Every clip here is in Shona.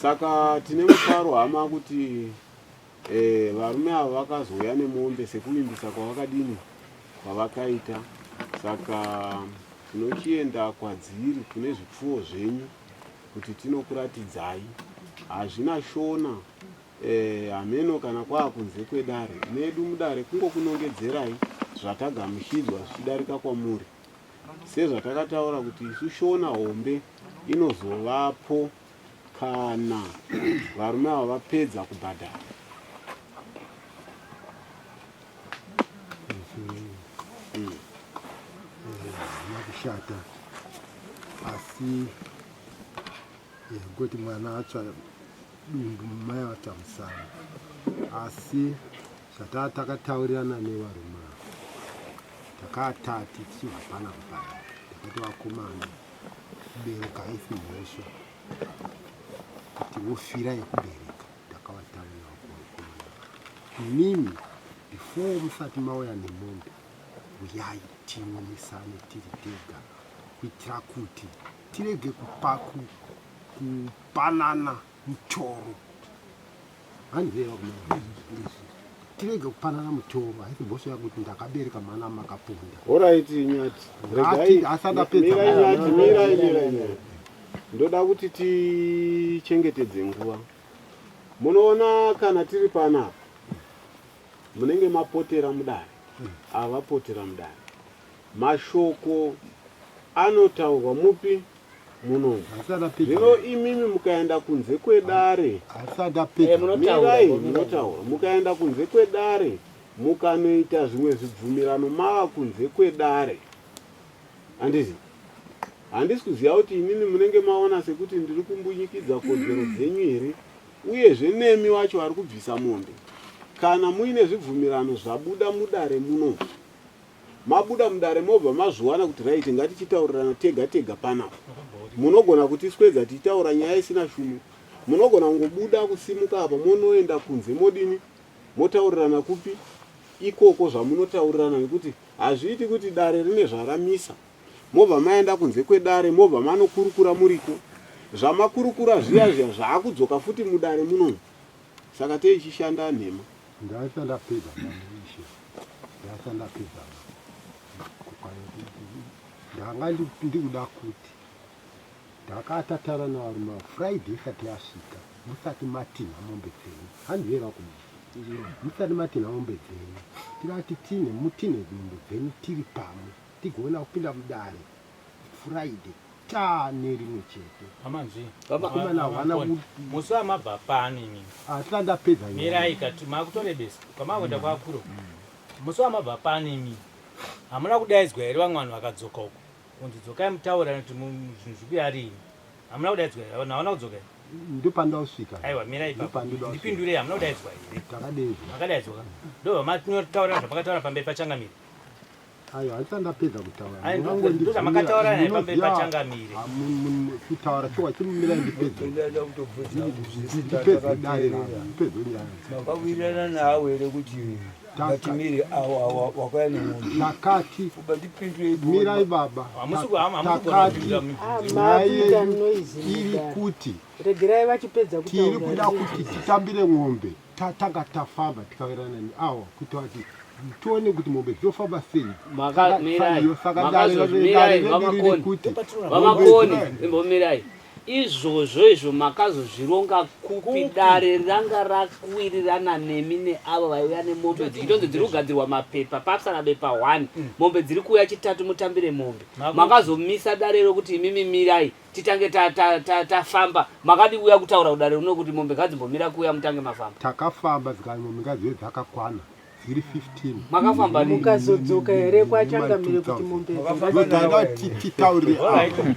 Saka tine mufaro hama kuti eh, varume ava vakazouya nemombe sekuvimbisa kwavakadini kwavakaita. Saka tinochienda kwadziri kune zvipfuwo zvenyu kuti tinokuratidzai. Hazvina shona eh, hameno kana kwaakunze kwedare medu mudare kungokunongedzerai zvatagamuchidzwa zvichidarika kwamuri. Sezvatakataura kuti isu Shona hombe inozovapo kana varume ava vapedza kubhadhara. Hazvina kushata asi kuti mwana atsva dumbu mai atsva musana asi Zvataa takataurirana nevarume ava takatati tichibva panapa paya takati vakomana kubereka haisi mhosva kuti wofira yekubereka takavataurira vakomana imimi before musati mauya nemombe uyai tionesane tiri tega kuitira kuti tirege kupanana mutoro Tirege kupanana mutoro, haisi mhosva yangu kuti ndakabereka mwana makaponda. Horaiti Nyati, regai asandapedza. Nyati, mirai, mirai, mirai. Ndoda kuti tichengetedze nguva. Munoona kana tiri panapa munenge mapotera mudare, ava vapotera mudare. Mashoko anotaurwa mupi muno. Zvino imimi mukaenda kunze kwedare, mirai munotaura, mukaenda kunze kwedare mukanoita zvimwe zvibvumirano mava kunze kwedare, handiti? Handisi kuziva kuti inini munenge maona sekuti ndiri kumbunyikidza kodzero dzenyu here, uyezve nemi wacho vari kubvisa mombe. Kana muine zvibvumirano zvabuda mudare muno, Mabuda mudare mobva mazviwana kuti right ngatichitaurirana tega tega panapa. Munogona kutiswedza tichitaura nyaya isina shumo. Munogona kungobuda kusimuka apa monoenda kunze modini motaurirana kupi ikoko zvamunotaurirana nekuti hazviiti kuti dare rine zvaramisa mobva maenda kunze kwedare mobva manokurukura muriko zvamakurukura zviya zviya zvaakudzoka futi mudare munomu saka teichishanda nhema. Ndaisa ndapedza ishe ndaisa ndapedza ndanga ndikuda kuti ndakatatara navarume Friday isati yasvika musati matinha mombe dzenyu handiyera kuma musati matinha mombe dzenyu tikati tine mutine mombe dzenyu tiri pamwe tigoona kupinda mudare Friday taane rimwe chete. Vamanzwi. Vakomana havana ku Musi wamabva pano imimi. Hatisati ndapedza nyaya. Mirai kati makutorebesa. Kwamakuenda kwakuro. Musi wamabva pano imimi. Hamuna kudaidzwa here vamwe vanhu vakadzoka uko? Kunzi dzokai mutaurane kuti zvinhu zvikuya riini. Hamuna kudaidzwa here? Vanhu havana kudzoka here? Ndopanoda kusvika. Aiwa mirai ipapo. Ndipindurei hamuna kudaidzwa here? Takadaidzwa. Makadaidzwa ka? Ndobva matinotaura zvamakataura pamberi pachangamire. Ayo handisati ndapedza kutaura. Ayi, ndozvamakataura naye pamberi pachangamire. Kutaura chowa chimumira ndipedze. Ndipedze dare rangu, ndipedze nyaya. Makawirirana nawo here kuti ngatimire awo awo wakauya nemombe. Takati mirai baba. Takati nyaya yedu iri kuti regerai vachipedza kutaura. Tiri kuda kuti titambire mombe. Tatanga tafamba tikawirirana neawa kuita kuti tione kuti mombe dzinofamba sei. Saka dare redu riri kuti VaMakoni, imbomirai. Izvozvo izvo makazozvironga kupi? Dare ranga rakuwirirana nemi neavo vaiuya nemombe dzichitonzi dziri kugadzirwa mapepa pasara bepa 1 mombe dziri kuuya chitatu mutambire mombe. Makazomisa dare rokuti imimi mirai titange tafamba ta, ta, ta makadi kuuya kutaura kudare runo kuti mombe ngadzimbomira kuuya mutange mafamba. Takafamba dzikani mombe ngadzive dzakakwana dziri 15. Makafamba rini? Mukazodzoka here kwachangamire kuti mombe dzoda titaurire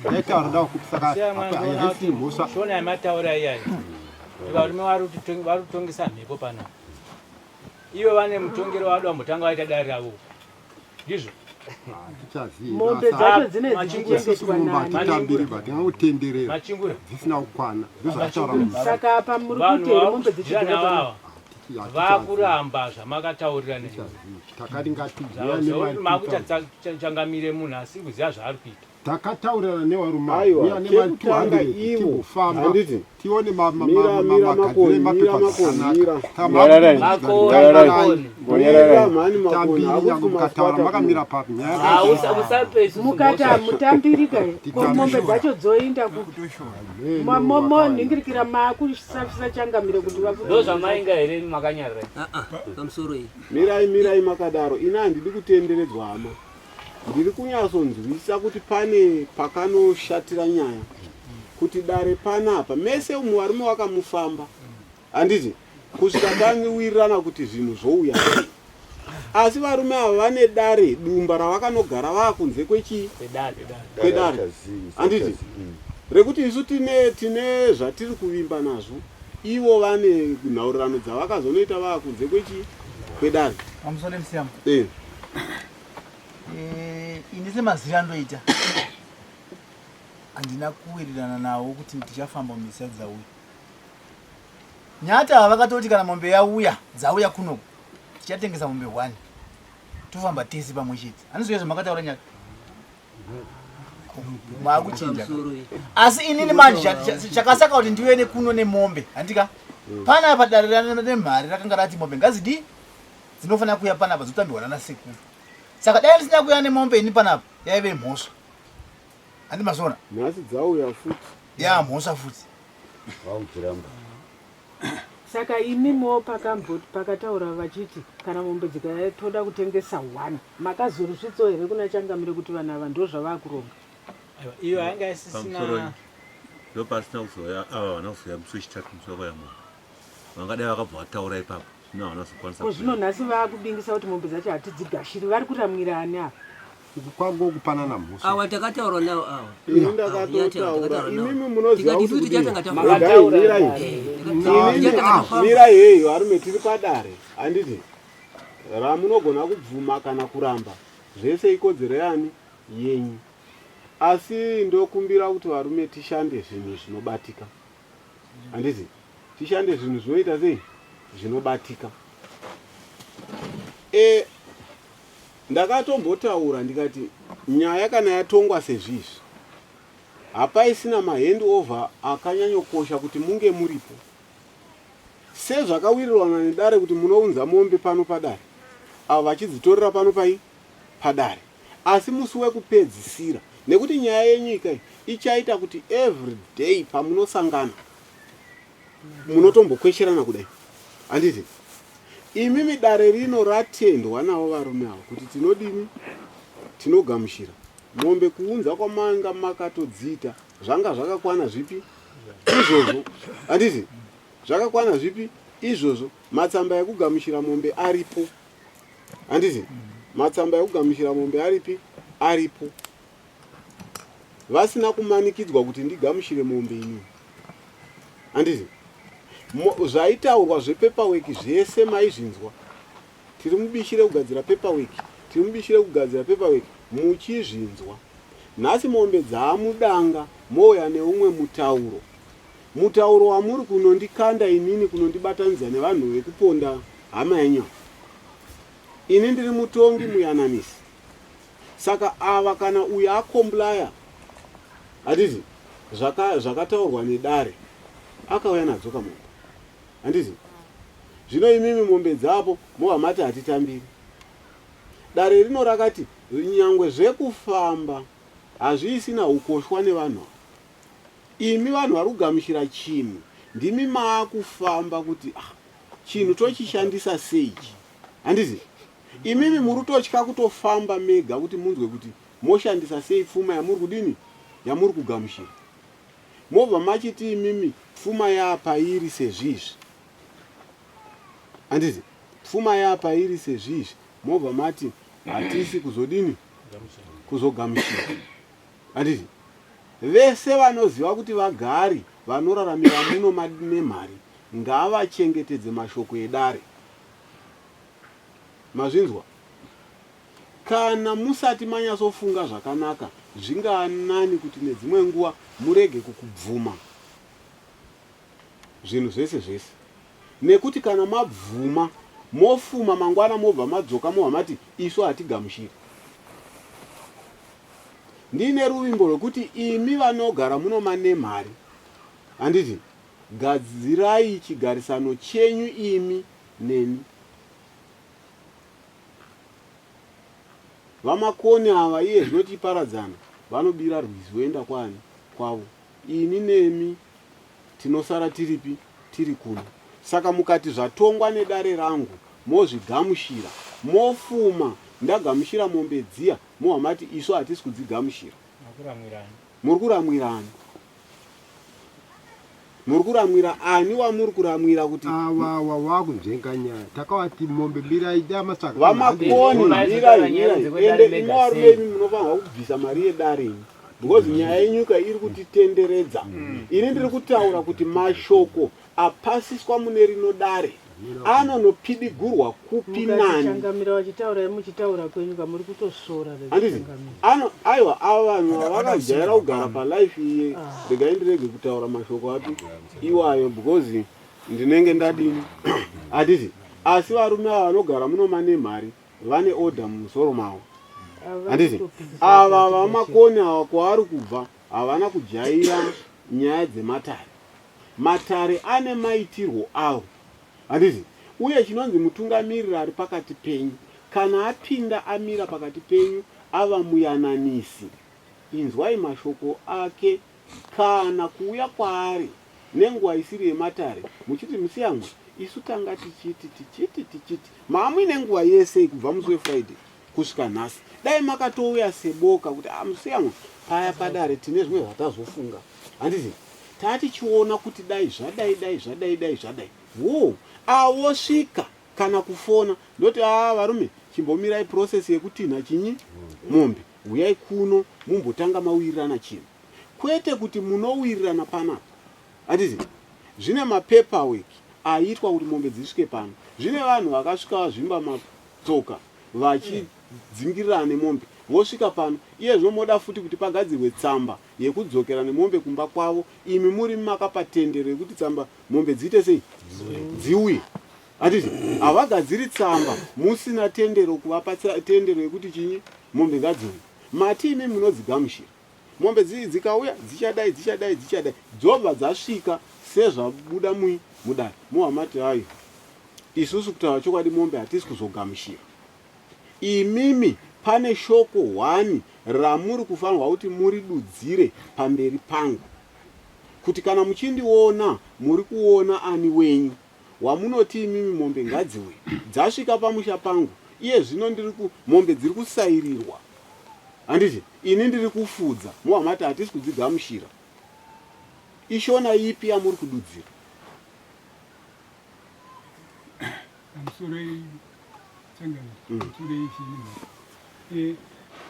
taitaura da kupi saka haisi mhosva. Shona yamataura iyayi varume vari kutongesa mhepo panapa ivo vane mutongero wavada vambotanga vaita dare ravo ndizvo mombe dzacho dzinee dzichichengetwa nani tingangotenderera dzisina kukwana ndozvataura saka apa muri kuti here mombe dzichigara vakuramba zvamakataurira takati ngatimakuita changamire munhu asiri kuziva zvaari kuita. Takataurirana nevarume ava, Aiwa, uya nema chekutanga 200 ivo, timbofamba handiti? tione Mira, mira, magadziro Makoni, mira, emapepa Makoni, zvakanaka. mira. Nyararai. Makoni, Nyararai. Makoni. Mira mhani Makoni, Tambiri hakusi nyange mukataura kumaswata makamira kuno. papi nyaya Ah, usape isusu Mukati mhosva. hamutambirika here? Ko Titambire. mombe dzacho dzoinda kupi? Monhingirikira maakusafisa changamire kuti Ndo vafudze. zvamainga here makanyarara? Pamusoro iyi. Mirai, mirai makadaro. Ini handidi kutenderedzwa hama. Ndiri kunyatsonzwisa kuti pane pakanoshatira nyaya. Kuti dare panapa mese umu varume vakamufamba. Handiti? Kusvika tawirirana kuti zvinhu zvouya sei. Asi varume ava vane dare dumba ravakanogara vaakunze kwechii? Kwedare. Kwedare. Handiti? Rekuti isu tine tine zvatiri kuvimba nazvo. Ivo vane nhaurirano dzavakazonoita vaakunze kwechii? Kwedare. Pamusoro MCM. Eh. Ini semaziviro andoita handina kuwirirana nawo kuti tichafamba mumisi dzauya. Nyata ava vakatoti kana mombe yauya dzauya kuno tichatengesa mombe 1 tofamba tese pamwe chete. Handizvo zvamakataura Nyata? Maakuchinja. Asi inini manje chakasaka kuti ndiuye nekuno nemombe handika panapa dare remhari rakanga rati mombe ngazidii dzinofanira kuuya panapa dzotambirwa nana sekuru. Saka dai ndisina kuuya nemombe ini panapa yaive mhosva. Handi mazviona? Nhasi dzauya futi. Ya mhosva futi. Vakudziramba. Saka imimiwo pakataura vachiti kana mombe dzikauya toda kutengesa 1 makazorusvitsawo here kuna changamire kuti vanhu ava ndo zvavakuronga? Aiwa, iyo yanga isisina Pamusoro ndopasina kuzouya ava havana kuzouya musi wechitatu musi wakauya mombe. Vangadai vakabva vataura ipapo zvino havana kuzokwanisa Ko zvino nhasi vaakubingisa kuti mombe dzacho hatidzigashiri vari kuramwira ani ava? Kwangu kupanana mhosva. Awa takataura nawo awa. Ini ndakatotaura imimi munoziva Tikati kuti isu kudii? tichatanga tafamba. Regai, mirai. Inini mirai heyi varume tiri padare handiti ramunogona kubvuma kana kuramba zvese ikodzero yani yenyu asi ndokumbira kuti varume tishande zvinhu zvinobatika handiti tishande zvinhu zvinoita sei zvinobatika e, ndakatombotaura ndikati nyaya kana yatongwa sezvizvi hapaisina mahand over akanyanyokosha kuti munge muripo sezvakawirirwana nedare kuti munounza mombe pano padare avo vachidzitorera pano pai padare asi musi wekupedzisira nekuti nyaya yenyika iyi ichaita kuti every day pamunosangana munotombokwesherana kudai handiti imimi dare rino ratendwa navo varume ava kuti tinodini tinogamuchira mombe kuunza kwamanga makatodziita zvanga zvakakwana zvipi izvozvo handiti zvakakwana zvipi izvozvo matsamba ekugamuchira mombe aripo handiti matsamba ekugamuchira mombe aripi aripo vasina kumanikidzwa kuti ndigamuchire mombe inini handiti zvaitaurwa zvepaperwork zvese maizvinzwa tiri mubishi rekugadzira paperwork tiri mubishi rekugadzira paperwork muchizvinzwa nhasi mombe dzaamudanga mouya neumwe mutauro mutauro wamuri kunondikanda inini kunondibatanidza nevanhu vekuponda hama yenyu ini ndiri mutongi muyananisi saka ava kana uyu akomplaya handiti zvakataurwa nedare akauya nadzo kamombe handiti zvino imimi mombe dzapo mova mati hatitambiri dare rino rakati nyangwe zvekufamba hazviisina ukoshwa nevanhu ava imi vanhu vari kugamuchira chinhu ndimi maakufamba kuti ah, chinhu tochishandisa seichi handiti imimi muri kutotya kutofamba mega kuti munzwe kuti moshandisa sei pfuma yamuri kudini yamuri kugamuchira mobva machiti imimi pfuma yaapairi sezvizvi handiti pfuma yaapairi sezvizvi mobva mati hatisi kuzodini kuzogamuchira handiti vese vanoziva kuti vagari vanoraramira muno nemhari ngavachengetedze mashoko edare mazvinzwa kana musati manyatsofunga zvakanaka zvingaa nani kuti nedzimwe nguva murege kukubvuma zvinhu zvese zvese nekuti kana mabvuma mofuma mangwana mobva madzoka mobva mati isu hatigamuchiri. Ndine ruvimbo rwekuti imi vanogara muno manemhari, handiti, gadzirai chigarisano chenyu imi neni. VaMakoni ava iye zvino tichiparadzana vanobira rwizi voenda kwaani? Kwavo. Ini nemi tinosara tiripi? Tiri kuno. Saka mukati zvatongwa nedare rangu mozvigamushira mofuma ndagamushira mombe dziya mohwa mati isu hatisi kudzigamushira. Muri kuramwirani? Muri kuramwira ani wamuri kuramwira kuti awa awa wakunzvenga nyaya takawati mombe mirai damatsvaka vamakoni mirai mirai ende imi varume imi munofanirwa kubvisa mari yedare imi because nyaya yenyuka iri kutitenderedza ini ndiri kutaura kuti mashoko apasiswa mune rino dare anonopidigurwa kupi nani? Changamira vachitaura muchitaura kwenyu kamuri kutosvora handiti ano aiwa ava vanhu ava vakajaira kugara palife iye ah. regai ndirege kutaura mashoko api iwayo because ndinenge ndadini handiti asi varume ava vanogara muno mane mari vane order mumusoro mavo handiti ava vamakoni ava kwavari kubva havana kujaira nyaya dzematare Matare ane maitirwo awo handiti? Uye chinonzi mutungamiriri ari pakati penyu kana apinda amira pakati penyu ava muyananisi, inzwai mashoko ake kana kuuya kwaari nenguva isiri yematare muchiti musiyamwa isu tanga tichiti tichiti tichiti maamuine nguva yese kubva musi weFriday kusvika nhasi dai makatouya seboka kuti ah, musiyamwa paya padare tine zvimwe zvatazofunga handiti tatichiona kuti dai zvadai dai zvadai dai zvadai wo awosvika kana kufona ndoti aa ah, varume chimbomirai process yekutinha chinyi mombe huyai kuno mumbotanga mawirirana chinhu kwete kuti munowirirana panapa handiti zvine mapaperwork aitwa kuti mombe dzisvike pano zvine vanhu vakasvika vazvimba matsoka vachidzingirirana nemombe vosvika pano iye zvino moda futi kuti pagadzirwe tsamba yekudzokera nemombe kumba kwavo imi murimi makapa tendero yekuti tsamba mombe dziite sei dziuye hatiti havagadziri tsamba musina tendero kuvapa tendero yekuti chinyi mombe ngadziuye mati imi munodzigamushira mombe dzikauya dzichadai dzichadai dzichadai dzobva dzasvika sezvabuda mui mudare mowa mati ayo isusu kutaura chokwadi mombe hatisi kuzogamushira Imimi pane shoko hwani ramuri kufanirwa kuti muridudzire pamberi pangu, kuti kana muchindiona muri kuona ani wenyu wamunoti imimi mombe ngadziuye dzasvika pamusha pangu iye zvino ndiri ku mombe dziri kusairirwa handiti ini ndiri kufudza mohamati hatisi kudzigamushira ishona ipi yamuri kududzira Pamusoro changamire mm. pamusoro iyi eh,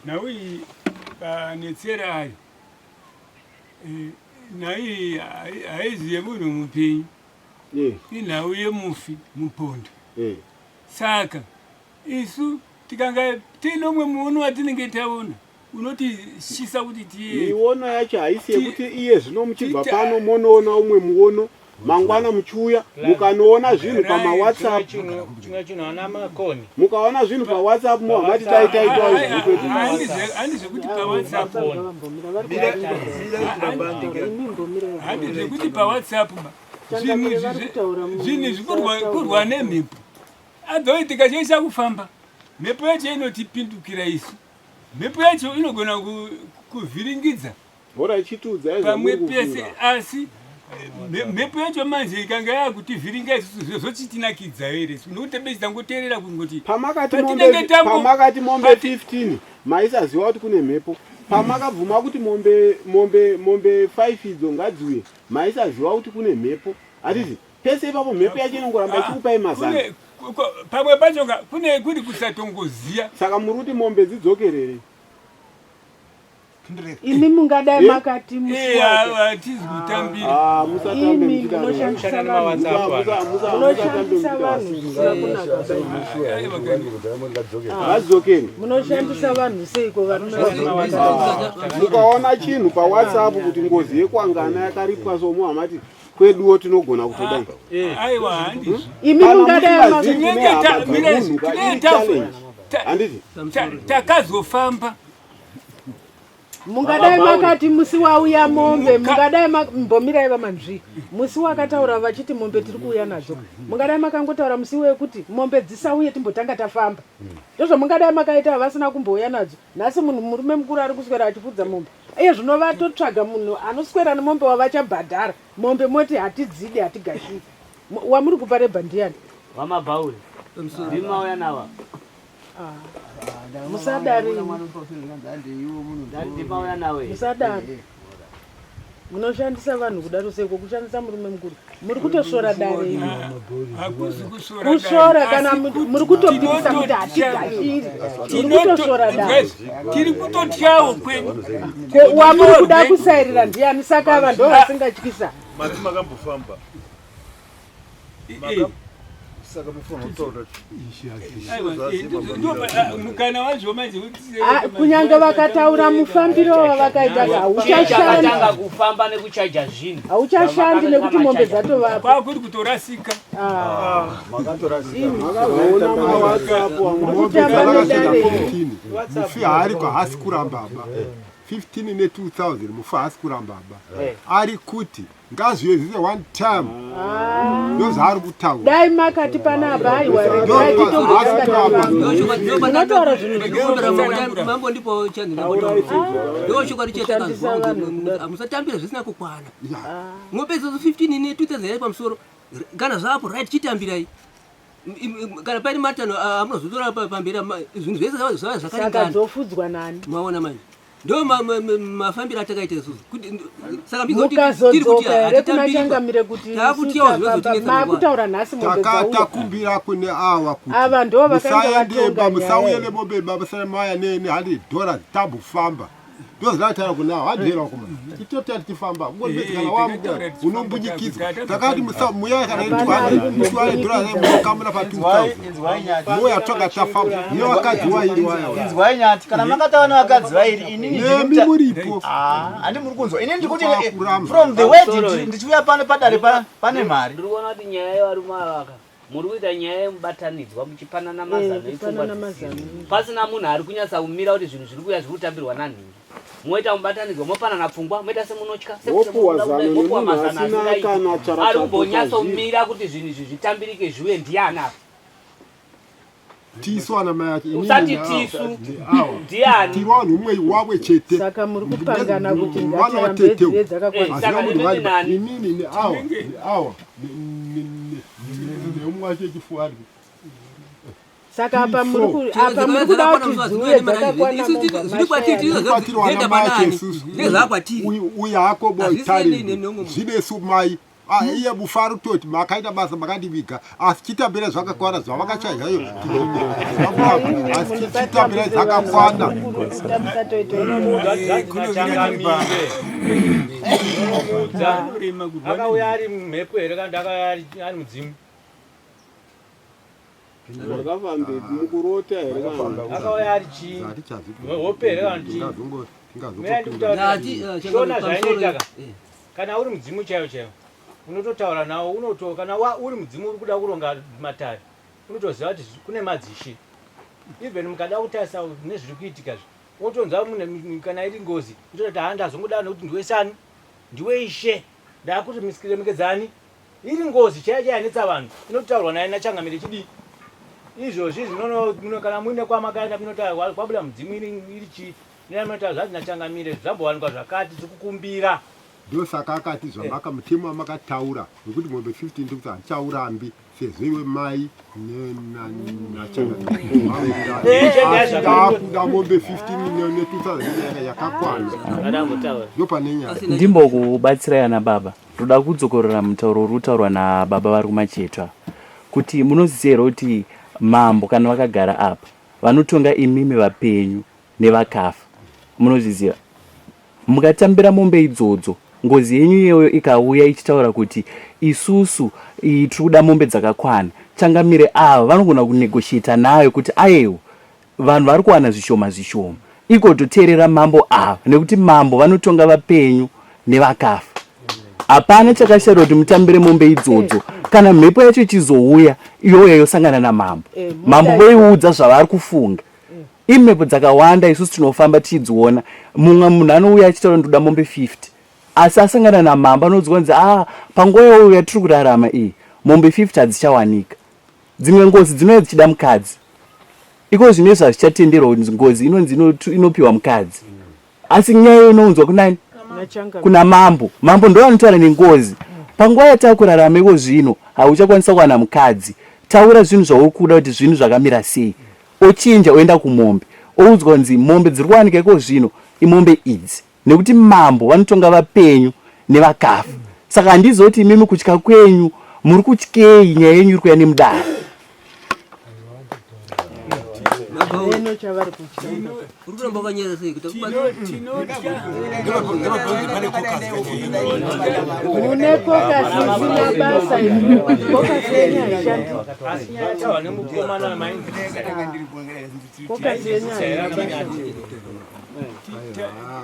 nhau iyi panetsera ayo eh, nhau iyi haizi yemunhu mupenyu inhau yemufi mupondo saka isu tikanga tiine umwe muono watinenge taona unotityisa kuti tiye miono yacho haisi yekuti iye zvino muchibva pano monoona umwe muono mangwana muchiuya mukanoona zvinhu pamawhatsapp mukaona zvinhu pawhatsapp mohamati taitaitwa handizvekuti pawhatsapp handizvekuti pawhatsapp zvinhu izvi kurwa nemhepo adzoitika choisa kufamba mhepo yacho inotipindukira isu mhepo yacho inogona kuvhiringidza pamwe pese asi mhepo yacho manje ikanga yakutivhiringa isusu zvochitinakidza here nokuti tebe tangoteerera kungoti pamakati mombe 15 maisaziva kuti kune mhepo pamakabvuma kuti mombe mombe mombe 5 idzo ngadziuye maisaziva kuti kune mhepo hatiti pese ipapo mhepo yacho inongoramba ah, ichikupai mazano pamwe pacho kune kuri kusatongoziya saka muri kuti mombe dzidzokerere imi mungadai eh? makati musiwatizi eh, kutambira ah, musatambe munoshandisa vanhu zvisina kunaka vadzokere munoshandisa vanhu seiko varume mukaona chinhu pawhatsapp kuti ngozi yekwangana yakaripwa so muhamati kweduwo tinogona kutodai ah, aiwa handizvo hmm? imi mungadai handiti takazofamba Mungadai makati musi wauya mombe, mungadai mbomirai vamanzvi. Musi wakataura vachiti mombe tiri kuuya nadzo. Mungadai makangotaura musi wekuti mombe dzisauye timbotanga tafamba. Ndozvamungadai makaita vasina kumbouya nadzo. Nhasi munhu murume mukuru ari kuswera achifudza mombe. Iye zvino vatotsvaga munhu anoswera nemombe wavachabhadhara. Mombe moti hatidzidi hatigashiri. Wamuri kupa rebha ndiyani? VaMabhauri. Ndimi mauya nava. Ah. Musadari. Musadari. Munoshandisa vanhu kudaro seiko kushandisa murume mukuru. Muri kutosvora dare iri. Kusvora kana muri kutopikisa kuti hatigashiri. Muri kutosvora dare. Tiri kutotyawo kwedu. Ko wamuri kuda kusairira ndiyani saka ava ndo vasingatyisa. Mati makambofamba. Saka mufanira kutaura mukana wazvo manje ah, kunyange vakataura mufambiro wavakaita hauchashandi kufamba nekuchaja zvinhu hauchashandi nekuti mombe dzatovapo kwakuri kutorasika ah. mufi haariko haasi kuramba ba 15 ne 2000 mufi haasi kuramba ba eh. ari kuti ngazvive zvive one time ah. ndozvaari kutaura dai makati panapa aiwa unotaura zvinhu mambo ndipo chandochokwadi chetakanzwa musatambira zvisina kukwana mombe idzodzo 15 ne 2000 yai pamusoro kana zvapo right chitambirai kana paine matano amunozotora pamberi zvinhu zvese zvava zvakaringana dzofudzwa nani maona manje ndo mafambiro atakaita isusu saka mukazodzoka here kuna changamire kuti makutaura nhasi takakumbira kune awa kuti ava ndo vakaenda musauye nemombe musare maya ne 100 dollars tambofamba ndozvataura kuna awa handihera kuma titotati tichifamba ungoripedzi kana wamuda unombunyikidzwa takati muyai kana 200 dollars munokamura pa 2000 moya toka tafamba nevakadzi wairi waya inzwai nyati kana makatava nevakadzi vairi inini nemi muripo ah, handi muri kunzwa inini ndikuti eh, from the word ndichiuya pano padare pane mari ndiri kuona kuti nyaya yevarume avaka muri kuita nyaya yemubatanidzwa muchipanana eh, mazano epfungwa pasina munhu ari kunyatsa kumira kuti zvinhu zviri kuuya zviri kutambirwa nanhingi moita mubatanidzwa mopanana pfungwa moita semunotya semopuwa mazano asingaiti ari kumbonyatsa kumira kuti zvinhu izvi zvitambirike zviuye ndiani apa tisu ana mai ake usati tisu ndiani tiri vanhu umwe wamwe chete saka muri kupangana kuti ngatirambe dzive dzakakwana inini neawa neawa neumwe wacho echifuwa ari saka apa muri apa muri kuda kuti dziuye dzakakwana uyu hako boitari zvinesu mai Ah, iye mufaro kutoti makaita basa makandiviga asi chitambira zvakakwana zvavakachaihayo asi chitambira zvakakwana akauya ari mhepo here kana akauya ari mudzimu Wakafambepi mukurota here kana? Akauya ari chii? Hope here kana chii? Shona zvainoita ka. Kana uri mudzimu chaiwo chaiwo unototaura nawo unoto kana wa, uri mudzimu uri kuda kuronga matare unotoziva kuti kune madzishe even mukada kutarisa nezviri kuitika zvi wotonzwa mune kana iri ngozi unotoita kuti haa ndazongoda nekuti ndiwe sani ndiwe ishe ndakuti misiremekedzani Iri ngozi chaiyo chaiyo yanetsa vanhu inotaurwa naye nachangamire chidii izvozvi zvinono kana muine kwamakaenda munotaura kwabuda mudzimu iri chii munotaura zvanzi nachangamire zvambowanikwa zvakati tiri kukumbira ndosaka akati zvamaka mutemo wamakataura wekuti mombe 15 ndikuti handichaurambi sezvo iwe mai nachangamire mombe 15 ne 2000 yakakwana ndopane nyaya ndimbokubatsirai ana baba Ndoda kudzokorora mutauro uri kutaurwa nababa vari kumacheto ava kuti munoziva here kuti mambo kana vakagara apa vanotonga imimi vapenyu nevakafa munozviziva mukatambira mombe idzodzo ngozi yenyu iyoyo ikauya ichitaura kuti isusu tiri kuda mombe dzakakwana changamire ava vanogona kunegotiata nayo kuti ayewo Vanhu vari kuwana zvishoma zvishoma igototeerera mambo ava nekuti mambo vanotonga vapenyu nevakafa. Hapana chakashata kuti mutambire mombe idzodzo kana mhepo yacho ichizouya iyoya yosangana namambo. Eh, mambo voiudza zvavari kufunga. Eh. Imhepo dzakawanda isusu tinofamba tichidziona. Mumwe munhu anouya achitaura ndoda mombe 50 asi asangana namambo anoudzwa kunzi ah panguva yauyu yatiri kurarama iyi mombe 50 hadzichawanika. Dzimwe ngozi dzinouya dzichida mukadzi. Iko zvino izvi hazvichatenderwa kuti ngozi inonzi inopiwa mukadzi. Asi nyaya inounzwa kunani? Kuna mambo. Mambo ndo anotaura nengozi. Panguva yatakurarama iko zvino hauchakwanisa kuwana mukadzi. Taura zvinhu zvauri kuda kuti zvinhu zvakamira sei. Ochinja oenda kumombe. Oudzwa kunzi mombe dziri kuwanika iko zvino imombe idzi. Nekuti mambo vanotonga vapenyu nevakafa. Saka handizivi kuti imimi kutya kwenyu muri kutyei nyaya yenyu iri kuya nemudare. Neno chavari kutya. Uri kuramba wakanyarara sei kuti Mune kokasi isina basa imi. Kokasi yenyu haishandi. Asi nyaya yataurwa nemukomana mainzwisisa. Kokasi yenyu haishandi.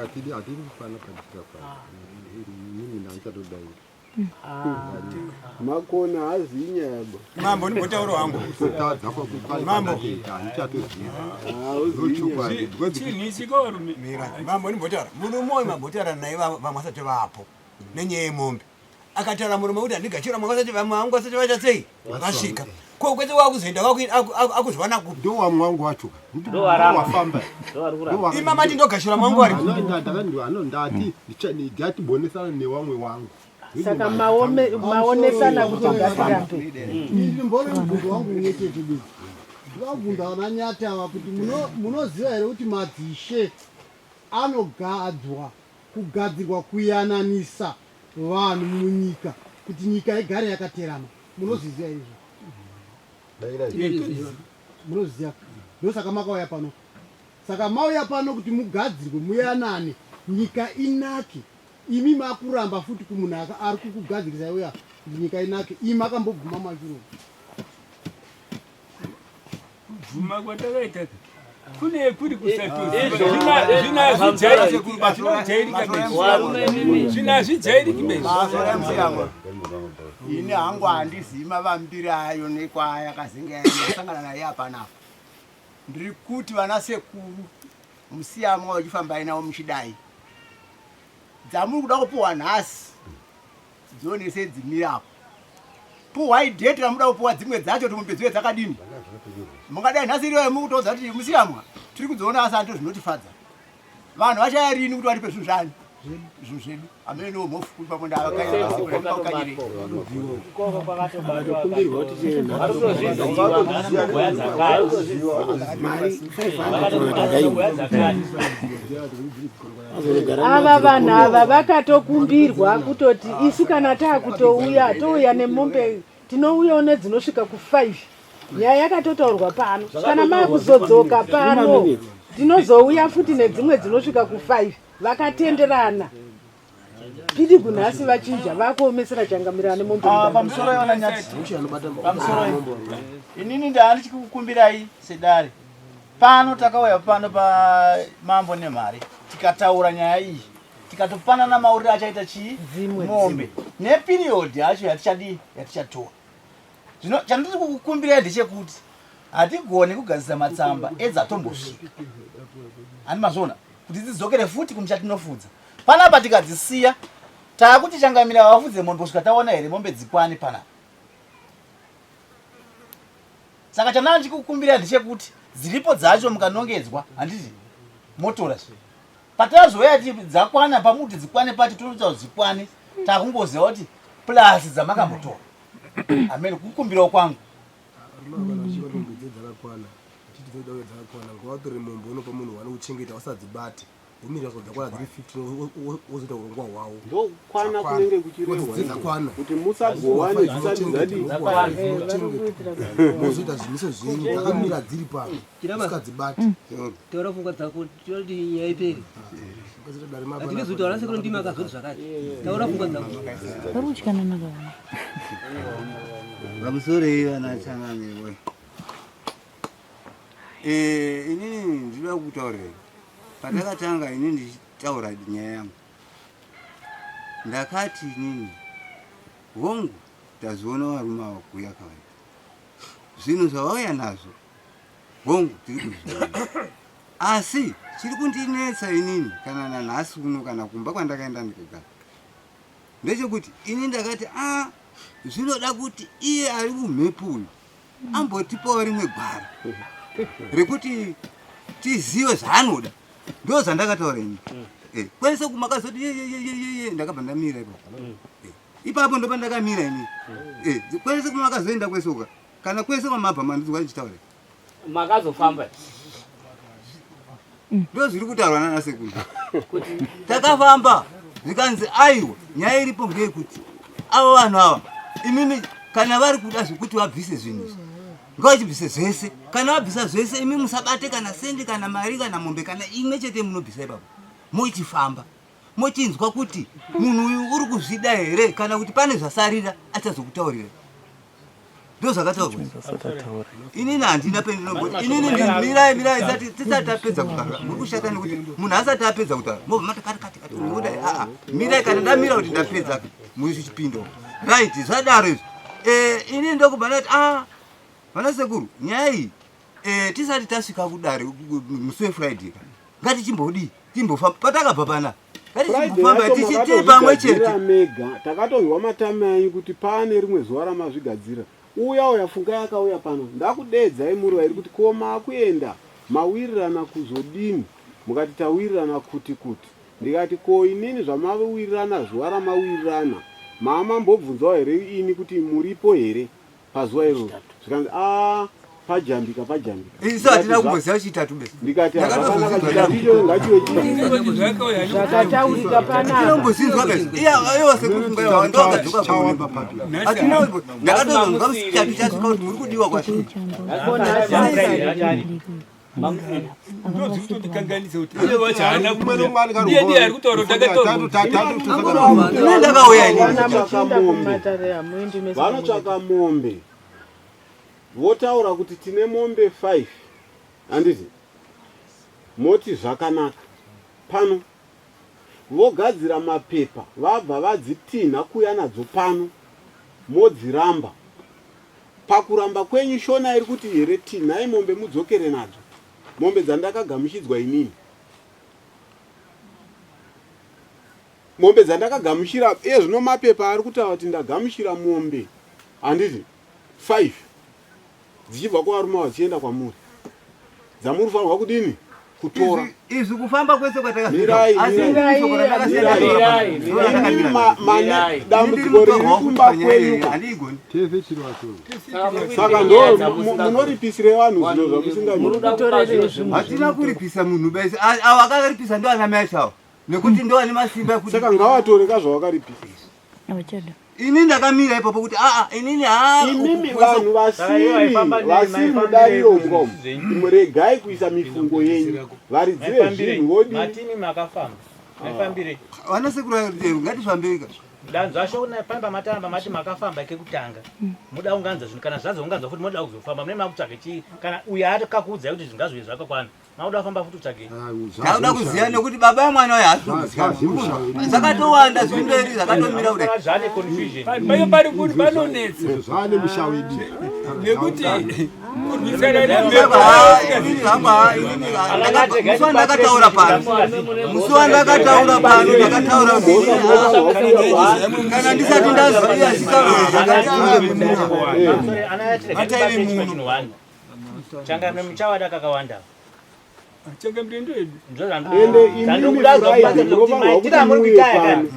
Hatidi kufana padika pa. Inini ndaichatodaira. Makona hazi inyaya ba. Mambo ndimbotaura wangu. Kutadza kwakukwana Mambo. handichatoziva. Chinhu ichi ko varume. Mira, mambo ndimbotaura. Murume uyu mambotaura naye vamwe vasati vapo nenyaya yemombe. Akataura murume kuti handigachira vamwe vasati vamwe vangu vasati vaita sei? Vasvika. Ko kwete wakuzoenda akuzviwana kupi? Ndo wamwe wangu wacho. Ndo waramba. Wafamba. Ndo vari kuramba. Ima mati ndogashira mwangu ari. Ndati ndatibonesana newamwe wangu. Saka maonesana kuti ngatirambe. Ini mbore mubvunzo wangu umwe chete bedzi. Ndinobvunza vana Nyati ava kuti munoziva here kuti madzishe anogadzwa kugadzirwa kuyananisa vanhu munyika kuti nyika igare yakaterama. Munozviziva izvo? Munozviziva? Ndosaka makauya pano. Saka mauya pano kuti mugadzirwe muyanane nyika inake. Imi makuramba futi kumunhu ari kukugadzirisai uya kuti nyika inake. Imi makambobvuma mashuro. Kubvuma kwatakaita kune kuri kusatoziva zvino hazvijairiki zvinojairika bedzi zvino hazvijairiki bedzi ini hangu handizivi mavambire ayo nekwayakazenge yasangana naye apanapa ndiri kuti vana sekuru musiyamwa vachifambai navo muchidai dzamuri kuda kupuhwa nhasi dzionese dzimirapo puhwai date ramuda kupuwa dzimwe dzacho kuti mombe dzive dzakadini mungadai nhasi iriyo yamukutoudza kuti musiyamwa tiri kudziona asi andito zvinotifadza vanhu vachaya rini kuti vatipe zvinhu zvani zvinhu zvedu amene niwo mhofu kuti pamwe ndavakanyirei Ava vanhu ava vakatokumbirwa kutoti isu kana taakutouya touya nemombe tinouyawo nedzinosvika ku5 nyaya yakatotaurwa pano kana maakuzodzoka pano tinozouya futi nedzimwe dzinosvika ku5 vakatenderana pidigu nhasi vachinja vakuomesera changamire ane mombe Ah, pamusoro yona nyati pamusoro inini ndaandichikukumbirai sedare Pano takauya pano pamambo nemhari tikataura nyaya iyi tikatopanana mauriro achaita chii mombe neperiod yacho yatichadii yatichatora. Zvino chandiri kukukumbirai ndechekuti hatigoni kugadzisa matsamba edzatombosvika handi mazviona kuti dzidzokere futi kumusha tinofudza panapa tikadzisiya taakuti changamira vafudze mombe kusvika taona here mombe dzikwane panapa. Saka chandanga ndichikukumbira ndechekuti dziripo dzacho mukanongedzwa handiti motora zve. Patazouya ti dzakwana pamuti dzikwane pacho totoita kuti dzikwane takungoziva kuti plus dzamakambotora. Amen kukumbirawo kwangu. Dzakakwana chiti dzoda dzakakwana ngavatore mombe unopa munhu wanokuchengeta usadzibate. Womirira kusvika dzakwana dziri 15 wozoita urongwa hwawo. Ndokwana kunenge kuchirehwa kuti musagowane dzisati dzadii. Mozoita zvimiso zvenyu dzakamira dziri pano usikadzibati. Taura pfungwa dzako tiona kuti nyaya ipere. Hatingezotaura sekuru ndimi akazoti zvakati. Taura pfungwa dzako. Vari kutyanana vana. Pamusorei vana changamire. Eh, inini ndinoda kukutaurirai patakatanga inini ndichitaura nyaya yangu ndakati inini hongu tazoona varume ava kuuya kavaita zvinhu zvavauya nazvo hongu tiri kuzviona. Asi chiri kundinetsa inini kana nanhasi uno kana kumba kwandakaenda ndikagara ndechekuti ini ndakati a ah, zvinoda kuti iye ari kumhepo uyu ambotipawo rimwe gwara rekuti tizive zvaanoda ndo zvandakataura ini mm. eh, kwese kumakazoti yeyeyeyeye ndakabva ndamira ipapo mm. eh, ipapo ndopandakamira ini mm. eh, kwese kumakazoenda kwese uka kana kwese kwamabva mandinzwa ndichitaura makazofamba ndo zviri kutaurwa nana sekuru takafamba zvikanzi aiwa nyaya iripo ngeyekuti avo vanhu ava imimi kana vari kuda zvekuti vabvise zvinhu izvi ngavachibvise zvese kana vabvisa zvese imi musabate kana sendi kana mari kana mombe kana imwe chete munobvisa ipapo mochifamba mochinzwa kuti munhu uyu uri kuzvida here kana kuti pane zvasarira achazokutaurira ndozvakataurwa inini handina pendinomboti inini mirai mirai tisati tapedza kutaura muri kushata nekuti munhu asati apedza kutaura mobva mati kati kati kati unoda aa mirai kana ndamira kuti ndapedza muchipindo right zvadaro izvi eh, inini ndokubva ndati a ah, vana sekuru nyaya iyi eh, tisati tasvika kudare musi wefriday ka ngatichimbodii timbofamba patakabva pana ngatichimbofamba tichitiri pamwe chete mega takatonzwa matame anyu kuti pane rimwe zuva ramazvigadzira uya uya fungai akauya pano ndakudeedzai muri vairi kuti ko maakuenda mawirirana kuzodini mukati tawirirana kuti kuti ndikati ko inini zvamawirirana zuva ramawirirana maamambobvunzawo here ini kuti muripo here pazuva iroro zvikanzi a ah, pajambika pajambika isu hatina kumboziva chitatu be ndikati hapana chitatu icho ngachive zvakataurika panaatinambozinzwa be iwa sekufunga ndowakadzoka hatina ndakatozonzwa chitatu chasvika kuti muri kudiwa kwasvika ndozvikutotikanganisa kuti iye wacho haana kuiye ndiye ari kutaura kuti akataura ndakauya ini vanotsvaka mombe votaura kuti tine mombe 5 handiti moti zvakanaka pano vogadzira mapepa vabva vadzitinha kuya nadzo pano modziramba Pakuramba kwenyu Shona iri kuti here tinhai mombe mudzokere nadzo. Mombe dzandakagamuchidzwa inini. Mombe dzandakagamuchira iye zvino mapepa ari kutaura kuti ndagamuchira mombe handiti 5 dzichibva kuvarume ava dzichienda kwamuri. Dzamuri fanirwa kudini? Kutora. Izvi kufamba kwese kwatakaita dambudziko riri kumba kwenyu saka ndo munoripisire vanhu zvino zvamusingahatina ah, kuripisa munhu bese avo akaripisa ndo ana mai acho avo nekuti ndo ane masimba ekuti saka ngawatore ka zvawakaripisa ini ndakamira ipapo kuti aa inini haa imimi vanhu vasiri vasiri mudariro umo regai kuisa mifungo yenyu varidzi vezvinhu vodii matimi makafamba maifambirei vana sekuru ngatifambei ka ndanzwa shona pane pamatamba mati makafamba kekutanga moda kunganza zvinhu kana zvazounganzwa futi moda kuzofamba mune makutsvage chii kana uyo atakakuudzai kuti zvingazouye zvakakwana Makuda kufamba futi utsvagei? Ndakuda kuziva nekuti baba vemwana uyu haasi kuziva. Zvakatowanda zviri mberi zvakatomira kudai. Zvane confusion. Payo pari kuti panonetsa. Zvane musha wedu. Nekuti kurwisana nemhepo. Inini hangu inini musi wandakataura pano. Musi wandakataura pano ndakataura kuti kana ndisati ndaziva chitauro zvakataura. Ana muno. Changamire muchavada kakawanda. Changamire ndoedu. Ende imimi Friday munofanirwa kuti muuye pano.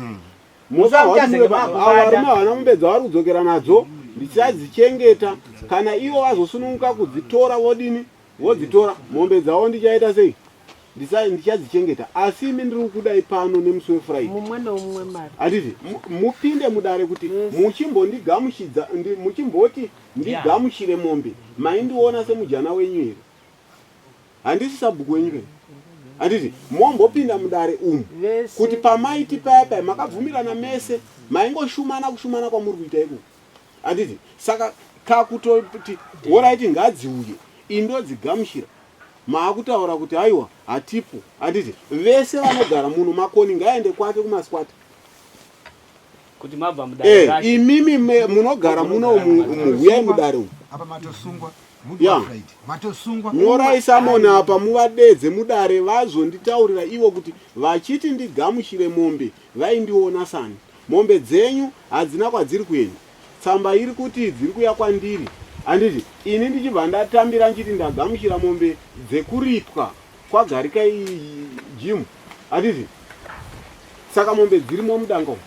Munofanirwa kuti muuye pano. Avo varume havana mombe dzavari kudzokera nadzo ndichadzichengeta kana ivo vazosununguka kudzitora vodini vodzitora mombe dzavo ndichaita sei? Ndichadzichengeta asi imi ndiri kukudai pano nemusi weFriday. Mumwe neumwe mari. Handiti mupinde mudare kuti muchimbondigamuchidza muchimboti Ndigamuchire mombe. Maindiona semujana wenyu here? Handisi sabhuku wenyu here? Handiti mombopinda mudare umu kuti pamaiti paya paya makabvumirana mese maingoshumana kushumana kwamuri kuita ikoko. Handiti saka kakutoti horaiti ngadziuye indodzigamuchira maakutaura kuti aiwa hatipo. Handiti vese vanogara muno makoni ngaende kwake kumasquata. kuti mabva mudare eh, imimi munogara muno huyai mudare umu apa matosungwa. Ya. Matosungwa. Nyorai samoni apa muvadedze mudare vazonditaurira ivo kuti vachiti ndigamuchire mombe vaindiona sani. Mombe dzenyu hadzina kwadziri kuenda. Tsamba iri kuti dziri kuya kwandiri. Handiti ini ndichibva ndatambira ndichiti ndagamuchira mombe dzekuripwa kwaGarikai Jim. Handiti saka mombe dzirimo mudanga umu.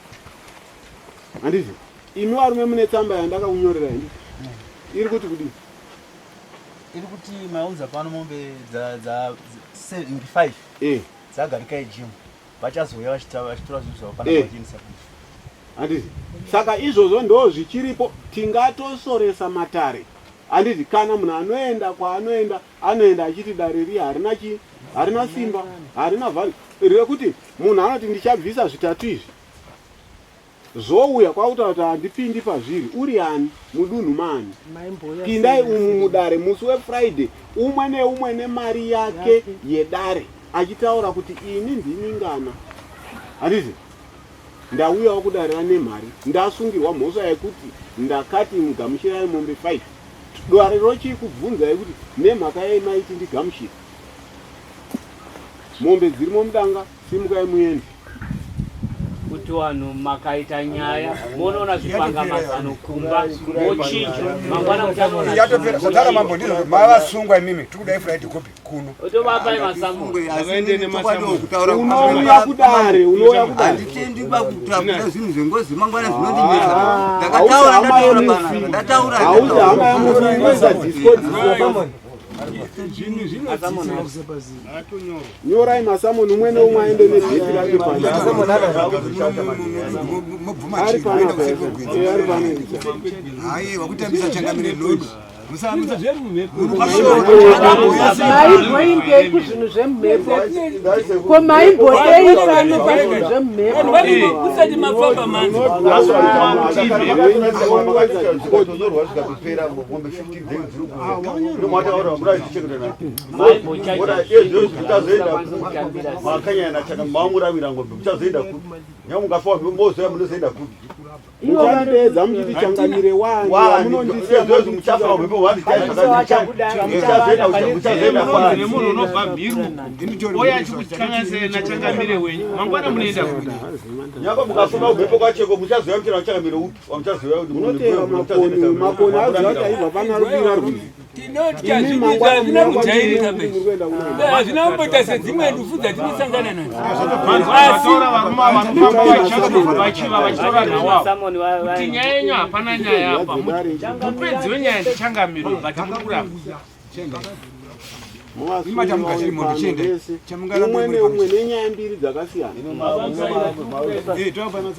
Handiti imi varume mune tsamba yandakakunyorerai handiti iri kuti kudii? Iri kuti maunza pano mombe dza dza 75 eh dzaGarikai Jim. Vachazouya vachitora zvinhu zvavo pana Eh. vachiendesa kumusha. Handiti saka izvozvo ndo zvichiripo tingatosoresa matare handiti kana munhu anoenda kwaanoenda anoenda achiti dare riya harina chi harina simba harina value rekuti munhu anoti ndichabvisa zvitatu izvi Zvouya kwakutaura kuti handipindi pazviri uri ani mudunhu maani Maimbouya pindai sei umu mudare musi wefriday umwe neumwe nemari yake yedare achitaura kuti ini ndini ngana handiti ndauyawo kudare ranemhari ndasungirwa mhosva yekuti ndakati mugamuchirai mombe 5 dare rochikubvunzai kuti nemhaka yei maiti ndigamuchire mombe dzirimo mudanga simukai muende Kuti vanhu makaita nyaya monoona zvipanga mazano kumba mochinja mangwana muchanoona Yatopera zvadhara mambo ndizvo mavasungwa imimi tikudai Friday copy kuno. Otovapai masamu. Unouya kudare, unouya kudare. Handitendi pakutaura zvinhu zvengozi mangwana zvinondinetsa. Ndakataura ndataura panapa ndataura. Hauzi hama yamufi inoisa disco disco. Nyorai masamoni umwe neumwe aende nedheti rake pasi. Ari panapa eh, ari panapa. Hayi wakutambisa changamire lodu. Maimboimbei kuzvinhu zvemumhepo ko maimbodei pano pazvinhu zvemumhepo Usati mafamba manje. Zvikanyorwa zvikatopera mombe 15 dzenyu dziri kuuya. Mataura mura zvichengeta nayo. Mura izvozvi muchazoenda kupi? Makanyanya chaka mamuramira ngombe muchazoenda kupi? Nyangwe mukafa mozoya munozoenda kupi? Muchandidedza muchiti changamire wani wamunondisiya izvozvi muchafa mhepo wani muchazoenda muchazoenda Munonzi nemunhu unobva mhiru ouya achikukanganisai nachangamire wenyu mangwana munoenda kupi Nyangwe mukafunga mhepo kwacheko muchazoya muchena changamire upi wamuchazoya kuti Munotera makoni makoni aziva kuti aibva pano ari kukwira rwizi. Tinotya zvinhu izvi hazvina kujairika be. Hazvina kumboita sedzimwe ndufu dzatinosangana nadzo. Vatora varume ava vanofamba vachiva vachitora nhau ava kuti nyaya yenyu hapana nyaya apa mupedzi wenyaya ndichangamiro but muri kuramba Umwe neumwe nenyaya mbiri dzakasiyana.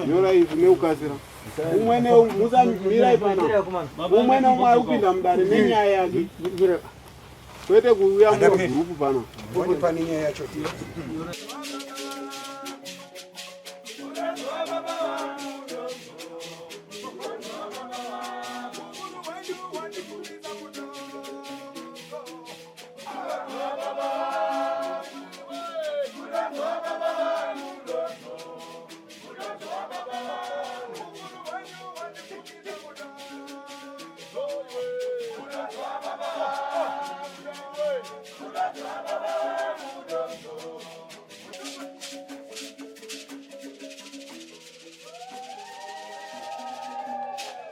Nyora izvi nekukasira. Umwe neumwe musamirai panapa. Umwe neumwe ari kupinda mudare nenyaya yake. Kwete kuuya mugurupu panapa. Pane nyaya yacho. Baba,